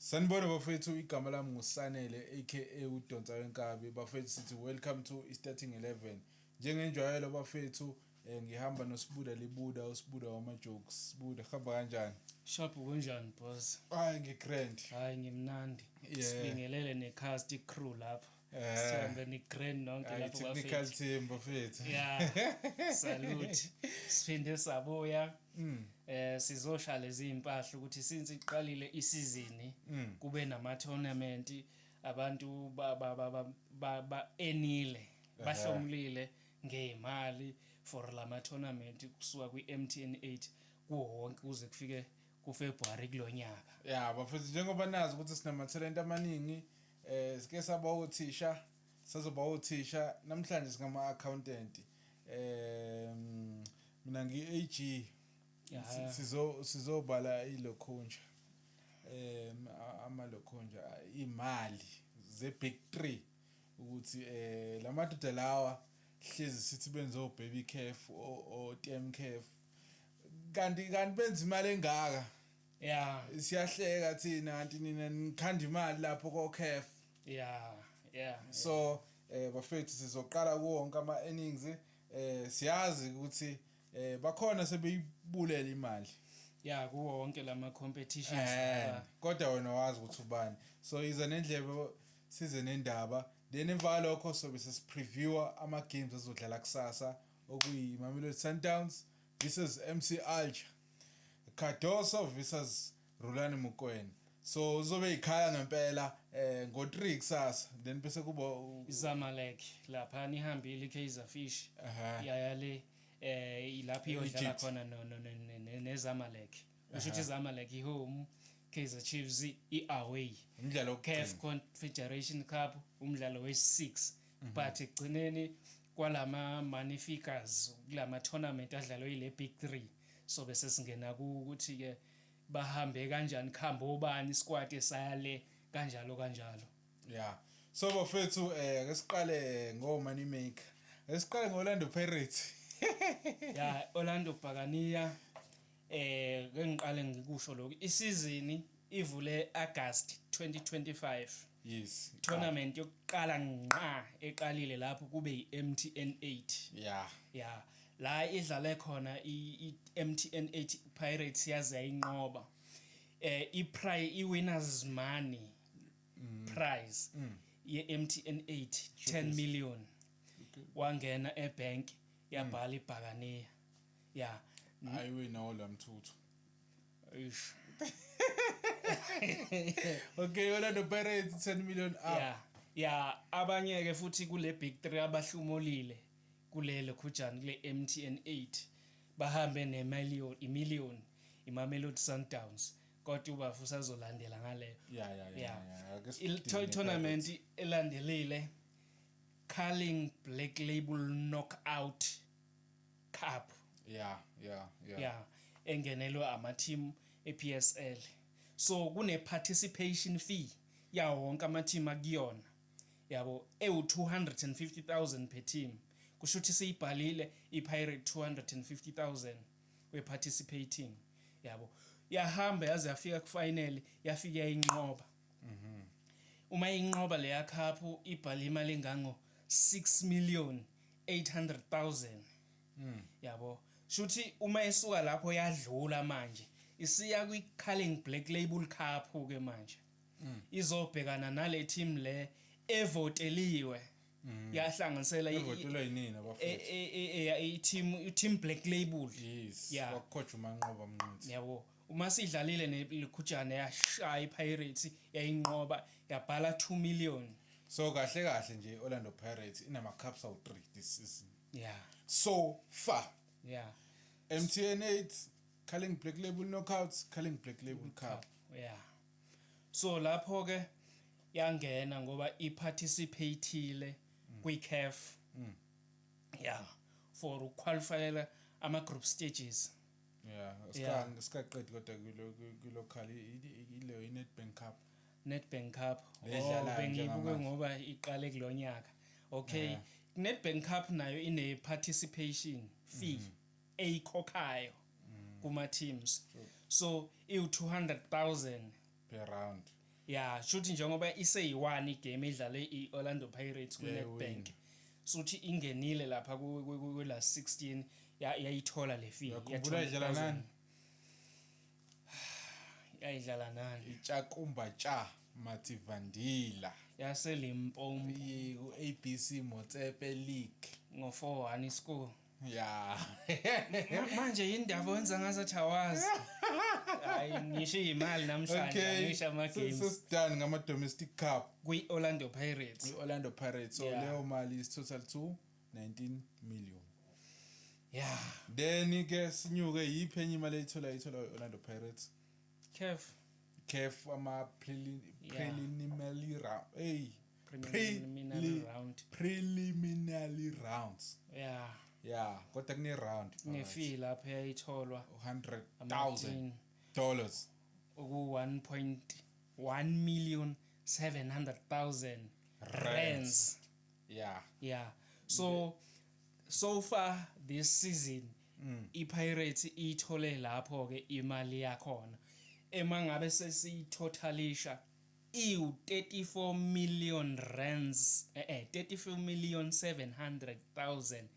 Sanibona bafethu, igama lami nguSanele aka uDonsa wenkabi. Bafethu, sithi welcome to i-Starting 11. Njengenjwayelo bafethu, ngihamba noSibuda Libuda, uSibuda wama-jokes. Sibuda, hamba kanjani? Sharp, kunjani boss? Hayi, ngi-grand. Hayi, ngimnandi. Sibingelele ne-cast crew lapho. Sihambe ni-grand nonke Hayi, lapho technical bafethu. team bafethu. Yeah. Salute. Siphinde sabuya. Sizosha lezi impahla ukuthi since iqalile isizini kube nama tournament, abantu ba ba ba ba- ba ba enile, bahlomulile ngeimali for lama tournament kusuka kwi-MTN 8 kuwo wonke kuze kufike kuFebruary kulonyaka. Ya bafethu, njengoba nazi ukuthi sinamathalente amaningi, sike saba othisha, sazoba othisha, namhlanje singama accountant. Mina ngi-AG. Sizobala ilokhunja, amalokhunja imali ze big 3, ukuthi lamadoda lawa hlezi sithi benze o baby calf, o TM calf, kanti benza imali engaka. Siyahleka thina, kanti nina nikhanda imali lapho ko CAF. So bafethu, sizoqala kuwo wonke ama earnings. Siyazi ukuthi bakhona sebeyibulela imali. Yeah, kuwo wonke lama competitions. Kodwa wena wazi ukuthi ubani, so iza nendlebe, size nendaba, then emva kwalokho sobe sesipreviewa ama games azodlala kusasa, okuyi Mamelodi Sundowns versus MC Alger, Cardoso versus Rulani Mokwena. So uzobe ikhaya ngempela ngo3 kusasa, then bese kuba Zamalek lapha nihambile, iKaizer Fish yaya le ilapho iyodlala Egypt. khona no no neZamalek. Kusho ukuthi iZamalek i-home, Kaizer Chiefs i-away. Umdlalo CAF wokugcina. Confederation Cup, umdlalo we-6, but ekugcineni kwalama money figures kulama tournament adlalwe ile big 3, so bese singena ukuthi ke bahambe kanjani, khamba obani, squad esaya le, kanjalo kanjalo. Yeah, so bafethu, ake siqale ngo money maker, ake siqale ngo Orlando Pirates. Ya, Orlando Bhakaniya, ke ngiqale ngikusho lokhu, isizini ivule August 2025. Tournament yokuqala ngqa eqalile lapho kube i-MTN 8. Ya, la idlale khona i-MTN 8, Pirates yaze yayinqoba. I winners money prize ye-MTN 8, 10 million wangena ebank, yabhala ibhakaniya, ya. Ayiwina olamthuthu. Eish. Okay, Orlando Pirates, 10 million up. Ya, abanye ke futhi kule big 3 abahlumolile kulelo khujani kule MTN 8 bahambe nemillion, imillion, iMamelodi Sundowns, kodwa ubafu usazolandela ngaleyo. Ake I tournament elandelile, Carling Black Label Knockout Cup. Yeah, engenelwe ama team ePSL, so kune participation fee yawo wonke ama team akuyona, yabo, ewu 250,000 per team. Kusho ukuthi seyibhalile iPirate 250,000 we participating, yabo. Yahamba yaze yafika kufinal, yafika yayinqoba. Uma inqoba leya cup, ibhala imali engango 6 million 800,000, yabo. Shuthi uma esuka lapho yadlula manje isiya kwi Carling Black Label Cup ke manje, izobhekana nale team le evoteliwe, yahlanganisela Evotelwa yinina bafethu? I-team, i-team Black Label. Wakucoach uManqoba Mnqithi. Yabo, uma sidlalile nekhujana, yashaya iPirates, yayinqoba, yabhala 2 million. So kahle kahle nje, Orlando Pirates inama cups awu 3 this season so far: MTN 8, Carling Black Label Knockouts, Carling Black Label Cup. Yeah, so lapho ke yangena ngoba iparticipateile kwi-CAF, yeah, for ukuqualifyela ama group stages. Sikaqedi kodwa kulo local ilo iNedbank Cup. Nedbank Cup. Ledlalayo Oh, bengiyibuke njengamanje. ngoba iqale kulonyaka. Okay. Nedbank Cup nayo ine participation fee eyikhokhayo kuma teams, so iwu 200,000 per round. Ya, shuthi njengoba iseyi-1 igame edlale i-Orlando Pirates Yeah, ku-Nedbank, suthi ingenile lapha ku-last 16, yayithola le fee. Uyakhumbula idlala nani? Yayidlala nani? ITshakhuma Cha Madzivhandila. YaseLimpopo. Ku-ABC Motsepe League. Ngo-4-1 score. Yeah. Manje indaba wenza ngazathi awazi. Hayi, ngisho imali namhlanje. Okay. Ngisho ama-games. Sesidone ngama-domestic cup. Kwi-Orlando Pirates. I-Orlando Pirates, so leyo mali is total to 19 million. Then ke sinyuke, yiphi enye imali eyithola, eyithola i-Orlando Pirates? CAF. CAF ama preliminary round, hey. Preliminary round. Preliminary rounds. Yeah, kodwa kune round. Ne-fee lapho eyayitholwa. $100,000. Oku 1.1 million 700,000 rands. Yeah, so far this season iPirates ithole lapho ke imali yakhona, ema ngabe sesiyitotalisha iwu 34 million rands, 34 million 700,000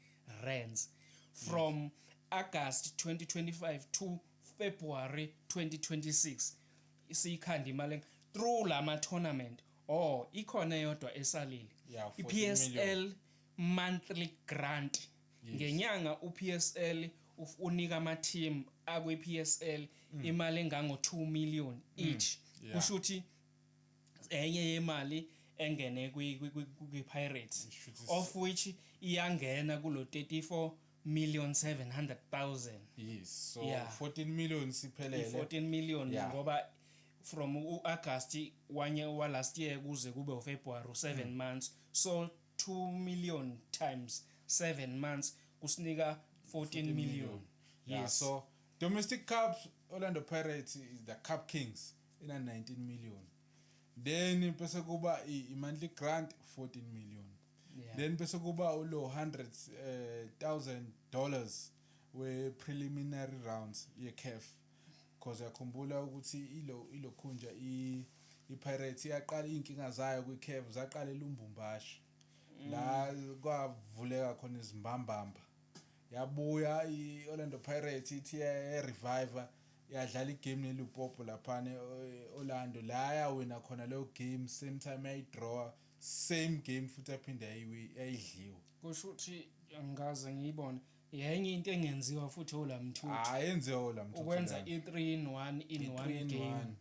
rands from August 2025 to February 2026. Siyikhanda imali through lama tournament or ikhona eyodwa esalile. Yeah, 14 million. I-PSL monthly grant. Ngenyanga uPSL unika ama team akwi PSL imali engango 2 million each. Kusho ukuthi enye yemali engene kwi Pirates, Shuthi of which iyangena kulo 34 million 700,000. Yes, so 14 million siphelele. I-14 million. Ngoba from u-August wanye wa last year kuze kube uFebruary, 7 months, so 2 million times 7 months kusinika 14 million. Yeah. Yes. So domestic cups, Orlando Pirates is the Cup Kings, ina 19 million. Then bese kuba i-monthly grant 14 million. Then bese kuba ulo hundreds thousand dollars we preliminary rounds ye CAF, because uyakhumbula ukuthi ilo ilokhunja iPirates iyaqala inkinga zayo kwi-CAF, zaqala eLumbumbashi la kwavuleka khona izimbambamba. Yabuya i-Orlando Pirates ithi reviver, yadlala igame neLupopo laphana e-Orlando, la yawina khona leyo game, same time yayidraw same game futhi yaphinda yayidliwa. Kusho ukuthi angikaze ngiyibone yenye into engenziwa futhi olamthuthu. Ayenziwa la mthuthu. Ukwenza i-3 in 1 in I-three one in game. One.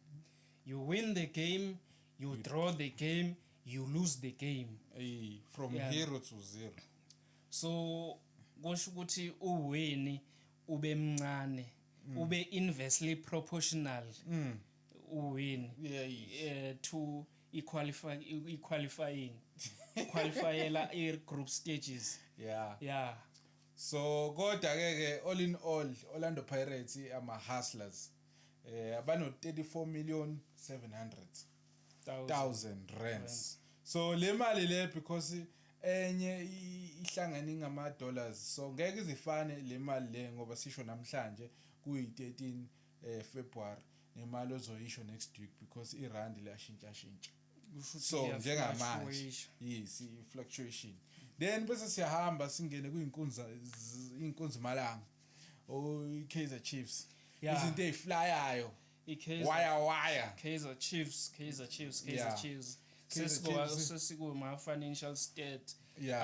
You win the game, you draw the game, you lose the game. Eh, from hero to zero. So kusho ukuthi uwini ube mncane, ube inversely proportional uwin to i-qualifying, qualifyela i-group stages. Yeah. So kodwa ke all in all, Orlando Pirates ama hustlers, abano 34 million 700 thousand rands. So le mali le, because enye ihlangene ngama dollars, so ngeke izifane le mali le, ngoba sisho namhlanje kuyi 13 February nemali ozoyisho next week, because irand liyashintsha shintsha. Kusho ukuthi So njengamanje iya-fluctuate. Yes, i-fluctuation. Then bese siyahamba singene kuyinkunzi, inkunzi malanga, o Kaizer Chiefs. Izinto eziflyayo. I-Kaizer Wire wire. Kaizer Chiefs, Kaizer Chiefs, Kaizer Chiefs. Kaizer Chiefs. Sesiko financial stat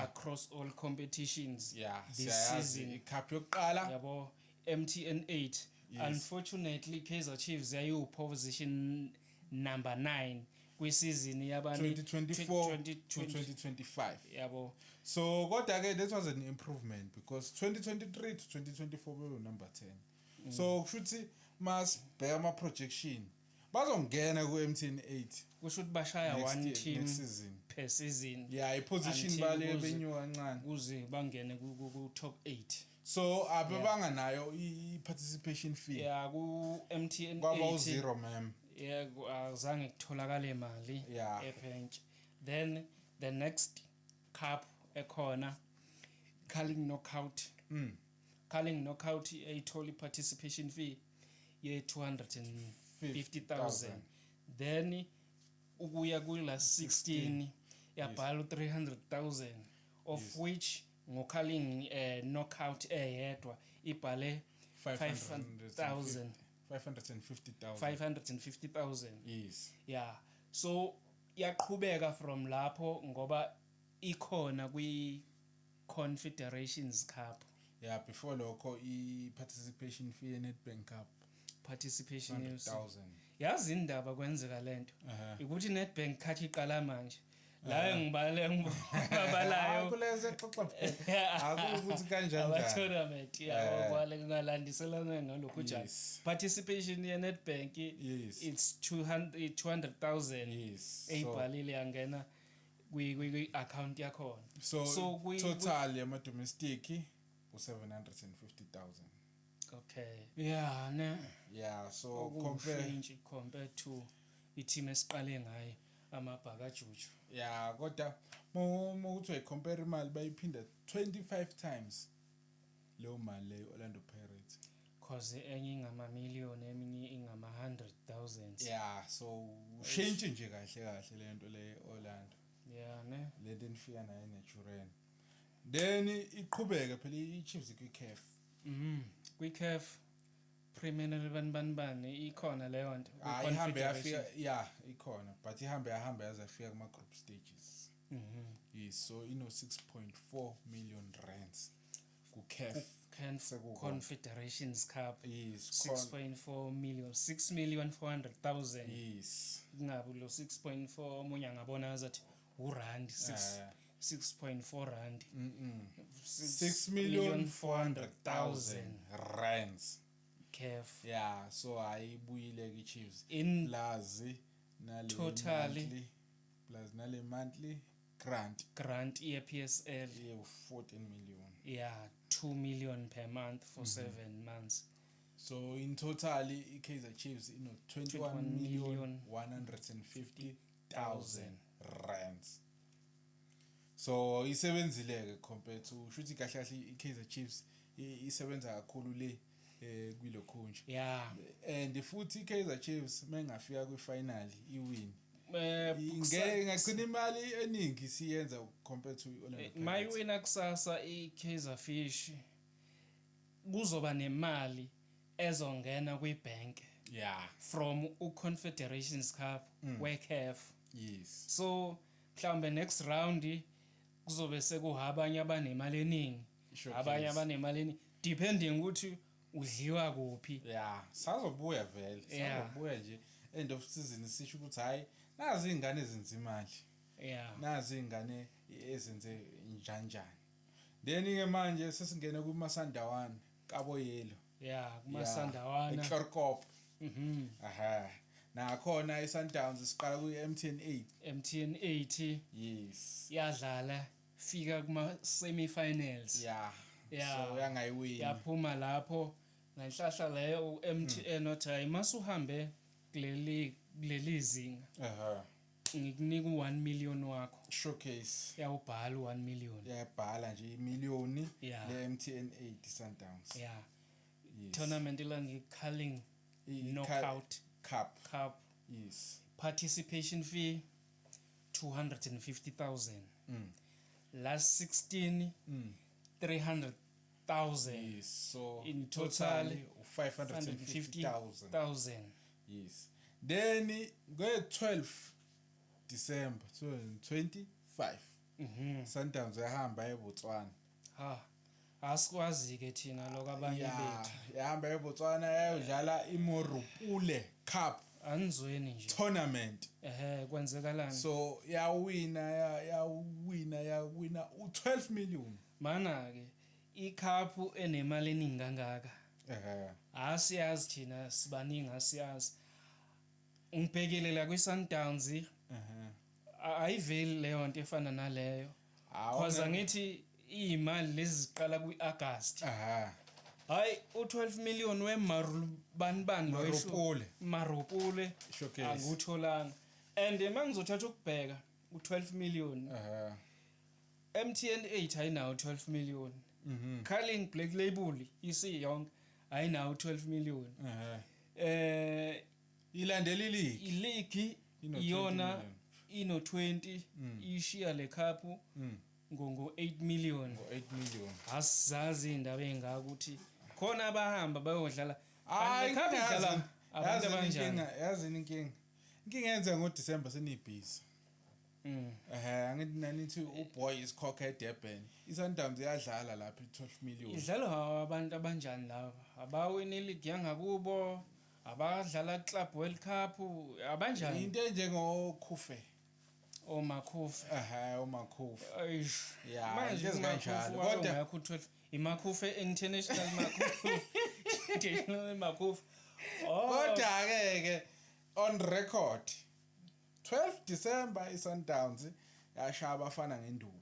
across all competitions this Siyayazi season. Icup yokuqala. Yabo, MTN 8. Unfortunately Kaizer Chiefs yayiwu position number 9 kwisizini yabani? 2024 to 2020. 2025. Yabo. So kodwa ke that was an improvement, because 2023 to 2024 bebe number 10. So kusho ukuthi masibheka ama projection, bazongena ku MTN 8 Kusho ukuthi bashaya next one year, team next season. Per season. Yeah, iposition Until bale benyuka kancane. Kuze bangene ku top 8. So abebanga nayo i-participation fee. Yeah, ku MTN Kwaba 8. u-zero, ma'am. Yeah, azange kutholakale mali ebench. Then the next cup ekhona, Carling Knockout. Carling Knockout eyithola i-participation fee ye 250,000. Then Ukuya kula 16 yabhala u-300,000, of which ngoCarling Knockout eyedwa ibhale 500,000. 550,000. 550,000. Yes. Yeah, so yaqhubeka from lapho ngoba ikhona kwi Confederations Cup. Yeah, before lokho i-participation fee ye-Nedbank Cup. Participation 100,000. Yazi indaba kwenzeka lento ukuthi Nedbank khathi iqala manje la ngibale ngibalayo. Kuleze xoxa phela, akukuthi kanjani Aba njani. Tournament yabo kwale ngalandiselana ngalokhu njani. Participation ye Nedbank, it's 200 200,000 Yes, so eyibhalile yangena kwi account yakhona. So, So total yama domestic u-750,000. Okay, yeah ne. Yeah, so compare Okuwushintshi compared to i-team esiqale ngayo, amabhakajuju. Yeah, kodwa uma uthi uyayicompare imali bayiphinda 25 times leyo mali leyo Orlando Pirates. Cause enye ingamamiliyoni, eminye ingama-hundred thousands. Yeah, so ushintshe nje kahle kahle le nto le Orlando. Yeah ne. Lento enifika nayo eNatural, then iqhubeke phela i-Chiefs kwi-CAF. Kwi-CAF preliminary bani bani bani ikhona leyo nto. Ah, ihambe yafika. Kwi-Confederation. Yeah, ikhona, but ihambe yahamba yaze yafika kuma group stages. Yes, so ino 6.4 million rands ku-CAF. Sekukhona. Confederations Cup. Yes. 6.4 million, 6 million 400,000. Yes. Kungabi lo 6.4, omunye angabona azathi urand 6 6.4 rand. 6 million 400,000 rands. CAF. Yeah, so ayibuyile ke Chiefs In plus nale Totally. monthly, plus nale monthly grant. Grant ye-PSL. Ye 14 million. Yeah, 2 million per month for 7 months. So in total i-Kaizer Chiefs ino 21 21 million million 150,000 rands. So isebenzile ke compared to, shuthi kahle kahle i-Kaizer Chiefs isebenza kakhulu le kwilokhunje. And futhi i-Kaizer Chiefs mengafika kwi-final iwin, ngeke ingagcina imali eningi siyenza compared to i-Orlando Pirates. Mayiwina kusasa i-Kaizer Fish, kuzoba nemali ezongena kwibank from u-Confederations Cup we-CAF. So mhlawumbe next round kuzobe sekuhabanye abanemali eningi. Showcase. Abanye abanemali eningi, depending ukuthi udliwa kuphi. Yeah, sazobuya vele. Sazobuya nje end of season sisho ukuthi hayi, nazi izingane ezenza imali, nazi izingane ezenze njanjani. Then ke manje sesingena kumasandawana kabo yelo. Yeah, kumasandawana. eChloorkop. Aha, nakhona iSundowns siqala ku-MTN 8. MTN 8. Yadlala fika kuma semi-finals. So yangayiwini. Yaphuma lapho ngenhlahla leyo u-MTN wathi hayi, masuhambe kuleli zinga, ngikunika u-1 million wakho. Showcase. Yawubhala u-1 million. Yabhala nje imiliyoni le MTN 8 Sundowns. Tournament la ngi-Carling Knockout Cup. Cup. Participation fee 250,000. Last 16, 300,000. Yes, so In total, 550,000. 1,000. Yes, then nge-12 December 2025, Sundowns yahamba eBotswana. Ha, asikwazi ke thina lokho abanye bethu. Yahamba eBotswana yayodlala iMorupule Cup Anizweni nje. tournament. Ehe, kwenzekalani? So yawina, yawina, yawina u-12 million. Mana ke icup enemali eningi kangaka, asiyazi thina sibaningi, asiyazi. Ngibhekile la kwi-Sundowns, ayiveli leyo nto efana naleyo, cause angithi iy'mali lezi ziqala kwi-August. Hayi, u-12 million wemaru bani bani lo Marupule. Marupule. Showcase. Angutholanga, and uma ngizothatha ukubheka u-12 million, MTN 8 ayinawo 12 million. Carling Black Label isiyonke ayinawo 12 million. Ilandela ileague. Ileague. Ino 20 Iyona million. ino 20, ishiya le cup ngo 8 million. Ngo 8 million. Asizazi indaba engaka ukuthi khona abahamba bayodlala. Hayi, Kanti le cup inkinga idlala abantu yazini abanjani? inkinga, yazini inkinga yenza ngoDecember senibhizi. Angithi nanithi uboy isikhokha eDurban, iSundowns iyadlala lapha i12 million. Idlalwa abantu abanjani laba? Abawini league yangakubo, abadlala Club World Cup, abanjani? Into enjengoKhufe. OMakhufe. uMakhufe. Eish. Ya, Manje into ezikanjalo. uMakhufe Kodwa ungekho 12, iMakhufe International, Makhufe International, Makhufe. Oh. Kodwa ke on record, 12 December iSundowns yashaya abafana ngenduku.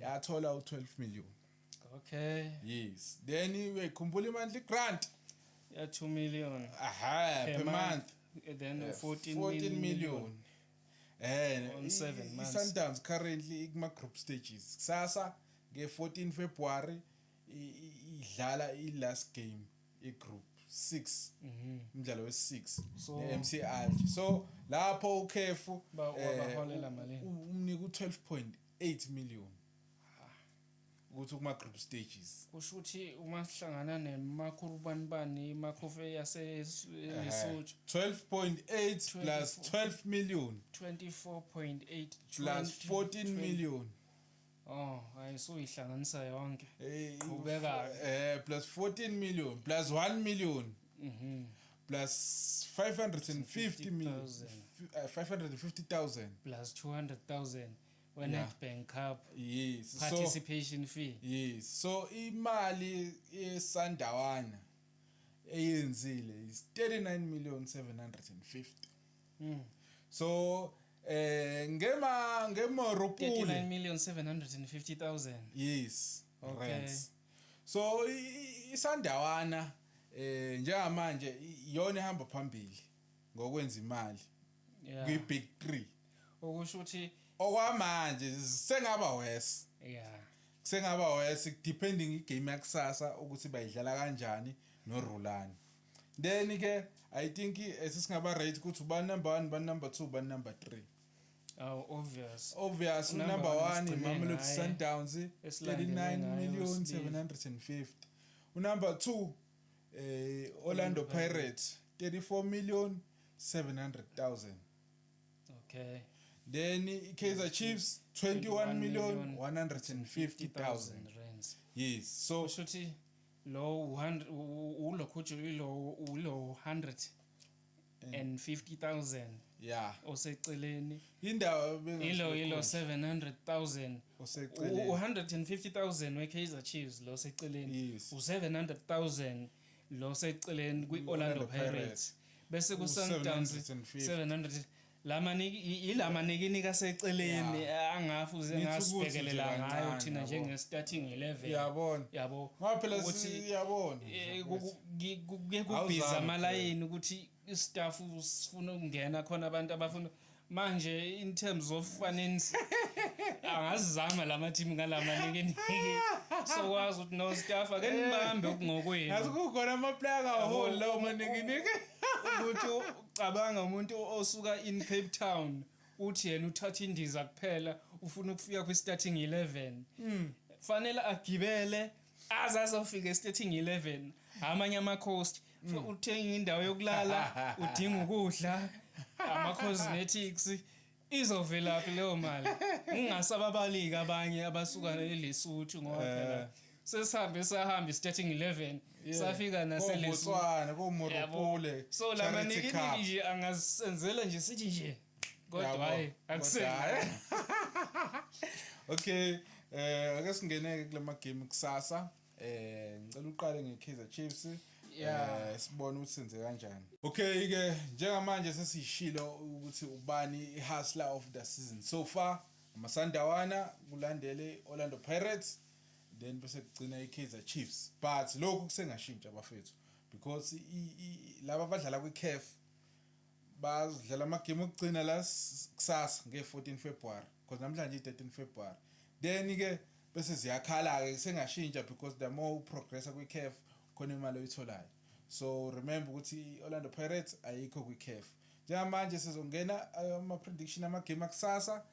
Yathola u12 million. Yes, then uyikhumbula i-monthly grant Ya 2 million aha per month. And then 14 14 million On 7 months. I-Sundowns currently ikuma group stages. Kusasa nge-14 February idlala i-last game i-group 6, umdlalo we-6 ne-MC Alger. So lapho ukhefu Wabaholela malini? Umnika u-12.8 million ukuthi kuma group stages. Kusho ukuthi uma sihlangana nemakhulu bani bani, iMakhufe yase Lesotho. 12.8 plus 12 million 24.8 plus 14 million. Oh, hayi, suyihlanganisa yonke. Qhubeka. Plus 14 million plus 1 million plus 550 million, 50,000. 550,000 Plus 200,000 we-Nedbank Cup Yes, so participation fee. Yes, so imali yeSandawana eyenzile is 39 million 750. So ngema 39 ngeMorupule million 750,000. Yes. Rands. So iSandawana njengamanje iyona ehamba phambili ngokwenza imali kwi big 3. Okusho ukuthi Okwamanje sengaba worse. Sengaba worse depending igame yakusasa ukuthi bayidlala kanjani noRulani. Then ke I think sesingaba right ukuthi ubani number 1, ubani number 2, ubani number 3. Oh, obvious. Obvious. Number Number one 1 sigcine iMamelodi ngaye. Sundowns, Esilandele 39 ngayo million wesibili. 750. Unumber 2 Orlando Pirates, 34 million 700,000. Then iKaizer Chiefs, 21 million 150,000. Rands. Yes, so Kusho ukuthi lo 100 ulokhu ilo ulo 150,000 oseceleni. Indawo Ilo 700,000. Oseceleni. U-150,000 we-Kaizer Chiefs lo seceleni. U-700,000 lo seceleni kwi-Orlando Orlando Pirates. Pirates. Bese ku-Sundowns U-750. 700 lamanika aseceleni angafuze Ngithi ukuthi ngasibhekelela nje ngayo kancane, thina yabo. njenge-starting 11. Yabona. Yabo. Ngoba phela Ukuthi, siyabona. kuke kubhiza Awuzami. amalayini ukuthi istaff sifuna ukungena khona, abantu abafuna manje in terms of finance angazizama lama team ngalama nikiniki, sokwazi ukuthi no staff, ake nibambe okungokwenu. Ngathi kukhona ama-player angaholi lawo manikiniki. Ukuthi ucabanga umuntu osuka in Cape Town uthi yena uthatha indiza kuphela, ufuna ukufika kwi-starting 11, fanele agibele aze azofika e-starting 11, amanye ama-cost, uthenga indawo yokulala, udinga ukudla, ama-cosmetics, izovelaphi leyo mali? Ngingasababaliki abanye abasuka eLesotho, ngoba phela sesihambe sahamba i-starting 11 safika naseLesotho. KoBotswana, koMorupule. So la manikiniki nje angazisenzela nje, sithi nje, kodwa Yabo, hayi, kodwa akuseni. hhayi. Okay, ake singeneke kule magame kusasa. Ngicela uqale ngeKaizer Chiefs. Sibone ukuthi senze kanjani. Okay ke, njengamanje sesishilo ukuthi ubani ihustler of the season so far. Amasandawana, kulandele Orlando Pirates, then bese kugcina iKaizer Chiefs. But lokhu kusengashintsha bafethu because laba abadlala kwiCAF bazidlala amagame okugcina la kusasa nge-14 February, because namhlanje i-13 February. Then ke bese ziyakhala ke, sengashintsha because the more uprogressa kwi-CAF khona imali oyitholayo. So remember ukuthi i-Orlando Pirates ayikho kwi-CAF. Njengamanje sizongena ama-prediction amagame akusasa,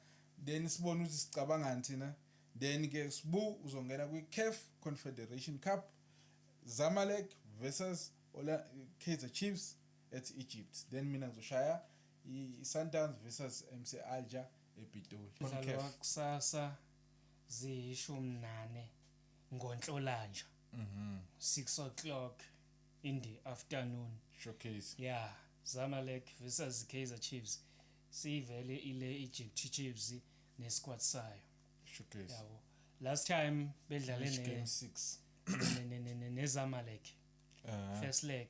then sibone ukuthi sicabangani thina. Then ke Sibu uzongena kwi-CAF Confederation Cup, Zamalek versus Ola Kaizer Chiefs at Egypt. Then mina ngizoshaya i-Sundowns versus MC Alger ePitoli. Umdlalo CAF. Wakusasa ziyi-14 ngoNhlolanja, 6 o'clock in the afternoon. Showcase. Yeah, Zamalek versus Kaizer Chiefs. Sivele ile Egypt Chiefs nesquad sayo. Showcase. Yabo, last time bedlale Which ne game 6? neZamalek, first leg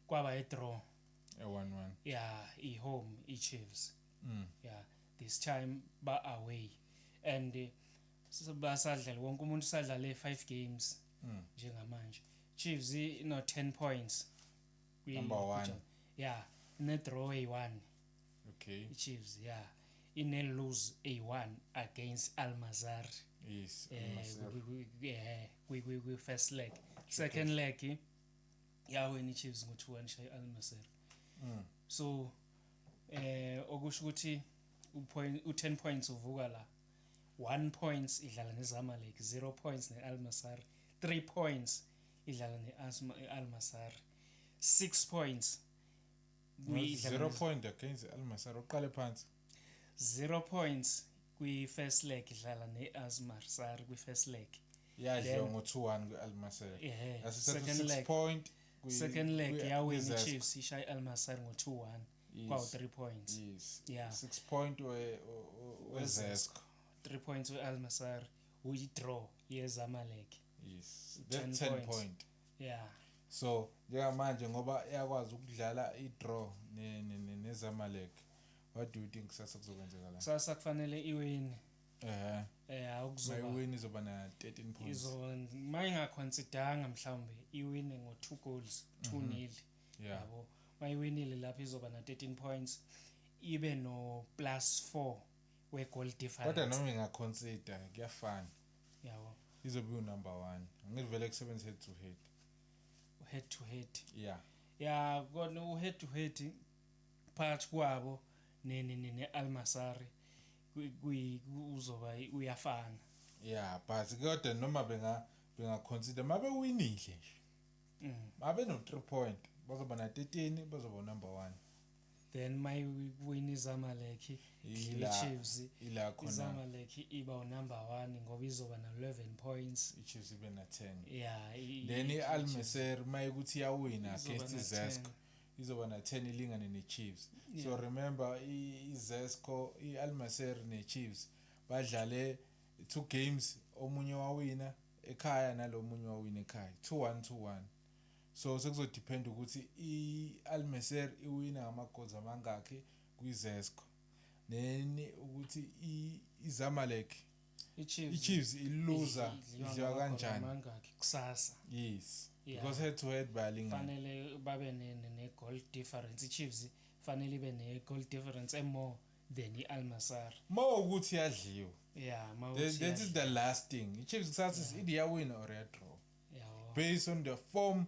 kwaba a draw. A 1-1. Yeah, i-home i-Chiefs. Yeah, this time ba away and basadlala, wonke umuntu usadlale 5 games. Njengamanje Chiefs ino 10 points Number one. Yeah, ine draw a1. I-Chiefs, yeah, ine lose a1 against Al Masry. Al-Masry. Kwi first leg. Second leg yawina i-Chiefs ngo-2-1, shaye Al Masry. So okusho ukuthi upoint u10 points uvuka la, 1 points idlala neZamalek, 0 points neAl Masry, 3 points idlala neAsma Al Masry, 6 points No, 0 point against Al Masry. Uqale phansi. 0 points kwi first leg idlala neAl Masry kwi first leg. Yadliwa Then- ngo-2-1 kwi-Al Masry. Yasithatha Second 6 leg point second leg yawina kwi-Zesco. i-Chiefs, ishaya Al Masry ngo-2-1. Kwawu 3 points. Yeah. 6 point weZesco. 3 points we-Al Masry, uyi-draw yeZamalek. Yes. 10 That's 10 points. Point. Yeah. So njengamanje ngoba iyakwazi ukudlala i-draw neZamalek. What do you think kusasa kuzokwenzeka la? Kusasa kufanele iwini. Akuzoba Mayiwini izoba na 13 points. Izo mayingaconsideranga mhlawumbe iwine ngo-2 goals, 2 nil. Yabo, mayiwinile lapho izoba na 13 points, ibe no plus 4 we-goal Kodwa difference. noma ingaconsider kuyafana. Yabo. Izobe number 1. Angivele kusebenzise head to head. Head to head. Yeah. Ya, kona u-head to head phakathi kwabo ne-Al Masry uzoba uyafana. Yeah, but kodwa noma benga consider mabe winile nje. Mabe no 3 point bazoba na 13, bazoba number 1. Then mayiwina iZamalek, idliwe i-Chiefs, Ila khona iZamalek iba unumber 1 ngoba izoba na-11 points. I-Chiefs ibe na 10. Yeah. Then i-Al Masry mayikuthi iyawina Izoba against na iZesco 10. izoba na 10, ilingane ne-Chiefs. So remember iZesco, i-Al Masry ne-Chiefs badlale two games, omunye wawina ekhaya nalomunye wawina ekhaya, 2-1 2-1. So sekuzodepend ukuthi i-Al Masry iwina ngama-goals amangakhi kwi-Zesco, then ukuthi iZamalek I-Chiefs i-Chiefs iluza idliwa idliwa ngamagoli kanjani. amangakhi kusasa. Yes. Because head to head bayalingana. Fanele babe ne-goal difference, i-Chiefs fanele ibe ne-goal difference e-more than i-Al Masry. More ukuthi yadliwa. Yeah, ma That is the last thing. I-Chiefs kusasa is either iyawina or iyadraw yabo based on the form.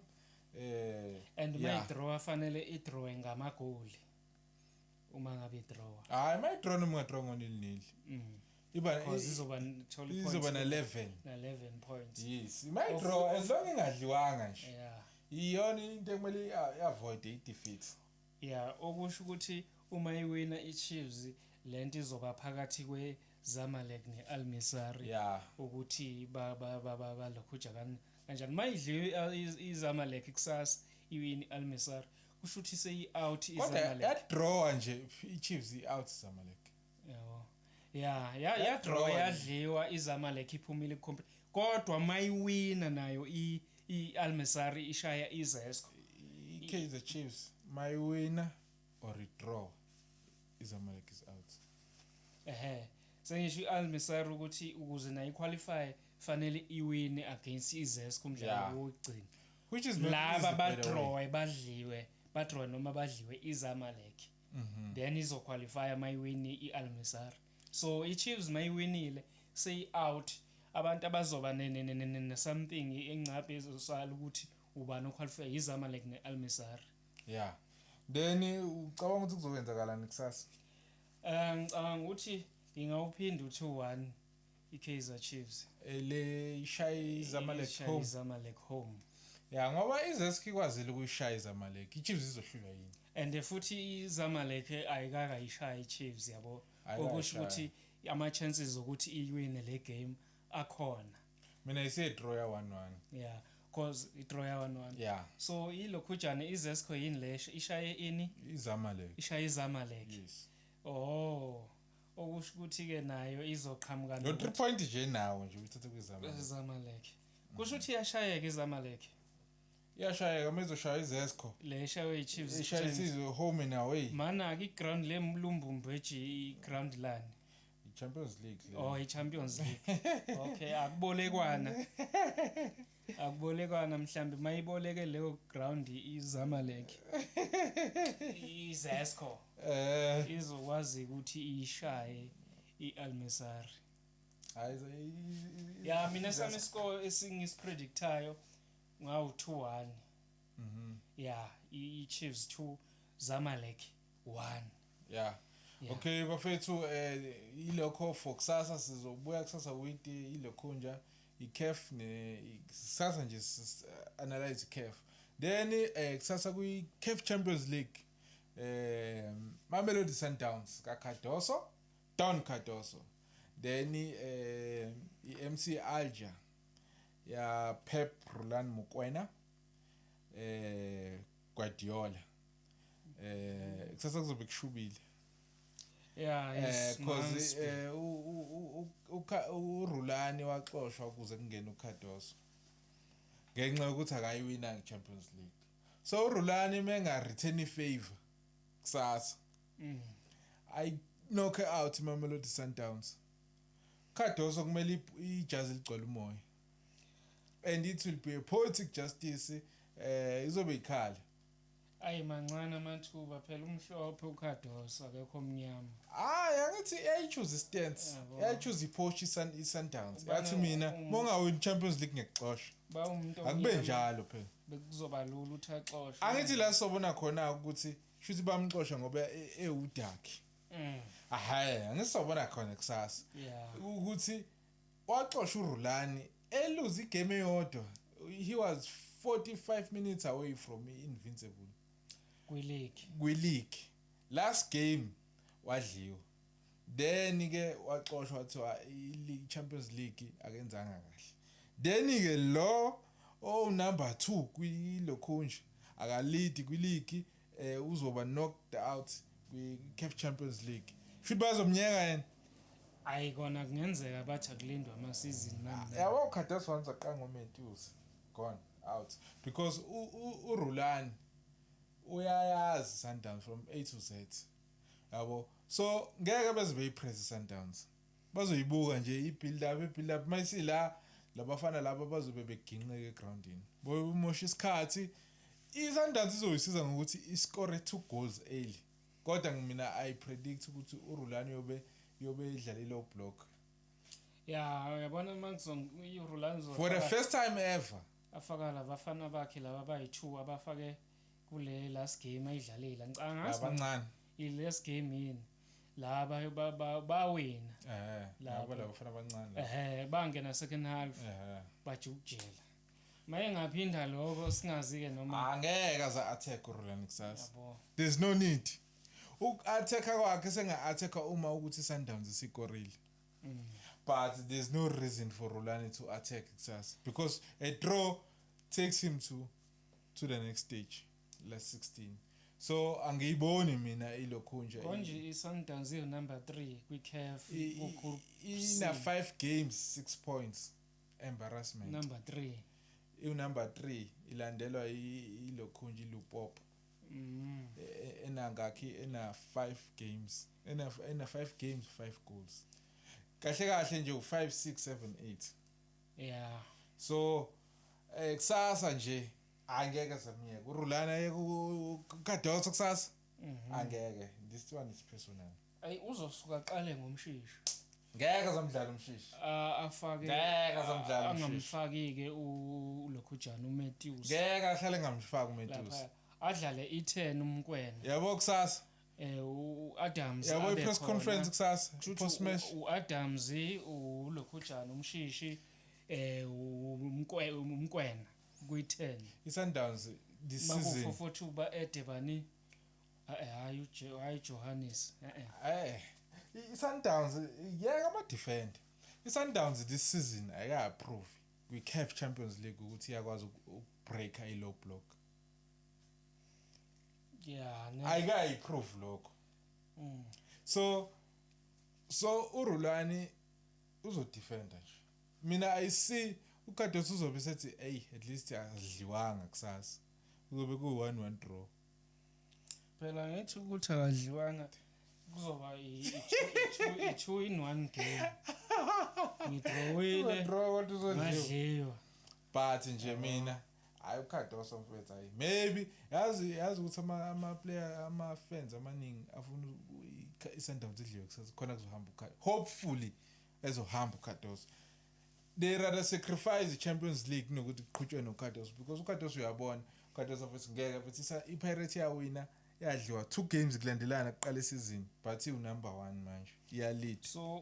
And Yeah. mayidrawa fanele idrawe ngamagoli uma ngabe idrawa. Hayi, mayidraw noma ungadraw ngo-0-0 iba Because izoba thola izoba na-11. na-11 points. Yes, mayidraw as long ingadliwanga nje. Iyona into ekumele i-avoid i-defeat. Yeah, okusho ukuthi uma iwina i-Chiefs, lento izoba phakathi kwe-Zamalek ne-Al Masry ukuthi balokhuja kanjani. Mayidliwe iZamalek kusasa, iwini i-Al Masry, kusho ukuthi seyi-out Kodwa iZamalek. yadrawa nje i-Chiefs, i-out Zamalek. Yabo, ya yadraw, Yadraw. yadliwa iZamalek, iphumile ku kodwa mayiwina nayo i-Al Masry ishaya iZesco. I-Kaizer Chiefs mayiwina or i-draw, iZamalek is out. Ehe, sengisho i-Al Masry ukuthi ukuze nayo iqualify fanele iwine against iZesco umdlalo wokugcina. Which is not Laba easy, by the way. badrawe, badliwe, badrawe noma badliwe iZamalek, then izoqualify mayiwini i-Al Masry. So i-Chiefs mayiwinile seyi-out. Abantu abazoba ne-something engcaphe ezosala ukuthi ubani oqualify yiZamalek ne-Al Masry. Yeah. Then ucabanga ukuthi kuzokwenzakalani kusasa? Ngicabanga ukuthi ingawuphinda u2-1 iKaizer Chiefs. Le ishaya iZamalek Ishaya home. iZamalek home. Ya, ngoba iZesco ikwazile ukuyishaya iZamalek. IChiefs izohlulwa yini? And futhi iZamalek ayikakayishaya iChiefs, yabo. Ayikayishaya. Okusho ukuthi ama chances ukuthi iwine le game akhona. Mina ise draw ya 1-1. Yeah, cause i-draw ya 1-1. Yeah. So ilokhujana iZesco yini le ishaye ini? IZamalek. Ishaye iZamalek. Yes. Oh, okusho ukuthi ke nayo izoqhamuka Lo 3 point nje nawo nje uyithathe kwiZamalek. iZamalek. Kusho ukuthi iyashayeka iZamalek. Iyashayeka mezoshaya iZesco. Le eshaywe iChiefs. Ishaya isizwe home and away. Mana ke iground le Mlumbumbeji iground lani? I-Champions League le. Oh, iChampions League. Okay, akubolekwana. Akubolekwana mhlambe mayiboleke leyo ground iZamalek. IZesco izokwazi ukuthi ishaye iAlmesari. Hayi. Ya, mina sami score esingisipredictayo ngawu 2-1. Yeah, iChiefs 2, Zamalek 1. Yeah. Yeah. Okay bafethu, ilokho for kusasa. Sizobuya kusasa with ilokho nje iCAF ne kusasa nje analyze iCAF. Then kusasa kwi CAF Champions League, Mamelodi Sundowns ka Cardoso, Don Cardoso. Then iMC Alger ya Pep Rulani Mokwena, Guardiola. Kusasa kuzobe kushubile. Yeah, it's Cause must be. uRulani waxoshwa ukuze kungene uCardoso ngenxa yokuthi akayiwina iChampions League. So uRulani menga return favor kusasa, I knock out iMamelodi Sundowns, Cardoso kumele ijazi ligcwele umoya and it will be a poetic justice. Izobe ikhala. Ayi, mancane amathuba phela, umhlophe uCardoso, akekho omnyama. Hayi, angithi iyayichoose istance. Yabo. Iyayichoose ipoach i-Sundowns. Ubana Yathi mina mongawin Champions League ngiyakuxosha. Ba umuntu Akube omnyama, njalo phela. bekuzoba lula ukuthi axoshwe. Angithi la sobona khona ukuthi shuthi bamxosha ngoba ewudark. Ahaye, angisobona khona kusasa ukuthi waxosha uRulani eluze igame eyodwa. He was 45 minutes away from invincible Kwi-league. Kwi-league. Last game wadliwa, then ke waxoshwa, wathiwa i-Champions League akenzanga kahle. Then ke lo oh number 2 kwilokhunje akalidi kwi-league, uzoba knocked out kwi-CAF Champions League, futhi bazomnyeka yena. Ayi, kona kungenzeka bathi akulindwa ama-season nani. Yabo, Cardoso once aqanga uMatthews, gone out, because uRulani uyayazi Sundowns from A to Z, yabo. So ngeke beze beyipress Sundowns, bazoyibuka nje i-build up, i-build up mayisila labafana laba bazobe beginqeka egroundini, bomosha isikhathi. I-Sundowns izoyisiza ngokuthi iscore two goals early, kodwa mina I predict ukuthi uRulani yobe idlala i-low block. Ya, uyabona uma iRulani For the first time ever. Afaka labafana bakhe laba bayi-two abafake kule last game ayidlalile, ngicabanga Abancane. I-last game yini laba bawina. Labo Lapho. labafana abancane. Ehe, bangena second half, bajukujela. Maye ngaphinda lokho singazi-ke noma Angeke aza attack uRulani kusasa. Yabo. There's no need uku-attack kwakhe, senga-attack uma ukuthi Sundowns isikorile. But there's no reason for Rulani to attack kusasa because a draw takes him to the next stage, last 16. So angiyiboni mina ilokhu nje. Konje i-Sundowns iyo-number 3 kwi-CAF ku-group C. Ina 5 games, 6 points, embarrassment. Number 3. Iwu-number 3, ilandelwa ilokhu nje iLupopo. Enangakhi? Ena 5 games, ena 5 games, 5 goals. Kahle kahle nje u5 6 7 8. So kusasa nje angeke samiyeke uRulana ayeke uCardoso kusasa. Angeke, this one is personal. Ayi, uzosuka aqale ngoMshishi. Ngeke zamdlala uMshishi. Afake Ngeke azamdlala uMshishi. Angamfaki-ke ulokhujana uMatthews. Ngeke ahlale ngamfaki uMatthews. Lapha Adlale i-10 uMokoena. Yabo kusasa. U-Adams Yabo abe i-press khona. Conference kusasa, Kushuthi post match. U-Adams, ulokhujana uMshishi, uMokoena kwi-10. I-Sundowns this season. Maku-442 ba-ede bani? Hayi, hayi Johannes, eh. I-Sundowns yeka ama-defender. I-Sundowns this season ayika-prove kwi-CAF Champions League ukuthi iyakwazi ukubreaka i-low block. Yeah, ne. Ayikayi-prove lokho. So uRulani uzodefenda nje. Mina I see uCardoso uzobe sethi, hey, at least akadliwanga kusasa. Kuzobe ku-1-1 draw. Phela ngithi ukuthi akadliwanga kuzoba i-two in one game, ngidrowile. Draw kodwa uzodliwa. Ngadliwa. But nje mina, hayi, uCardoso mfethu, hayi, maybe yazi ukuthi ama player, ama fans amaningi afuna i-Sundowns idliwe kusasa khona kuzohamba uCardoso, hopefully ezohamba uCardoso. They rather sacrifice i-Champions League kunokuthi kuqhutshwe noCardoso, because uCardoso, uyabona, uCardoso futhi ngeke futhi i-Pirates yawina, yadliwa two games kulandelana kuqala isizini, but iwu-number 1 manje, iyalead. So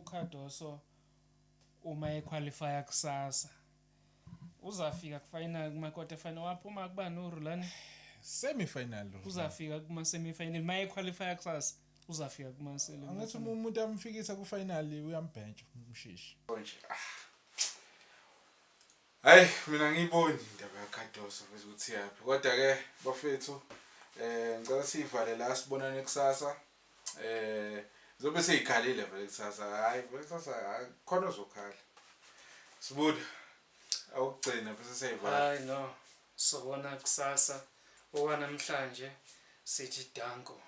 uCardoso uma equalifya kusasa uzafika kufinal, kuma quarter final waphuma kuba noRulani? Semi-final. Uzafika kuma semi final uma equalifya kusasa, uzafika kuma semi. Angathi uma umuntu amfikisa ku-final uyambhentsha uMshishi nje. Hayi, mina ngiyiboni indaba yaCardoso futhi ukuthi yaphi, kodwa ke bafethu, ngicela siyivale la, sibonane kusasa. Zobe seyikhalile vele kusasa. Hayi vele kusasa, hayi, khona ozokhala. Sibuda awukugcina bese seyivala. Hayi no, sobona kusasa. Owanamhlanje sithi danko.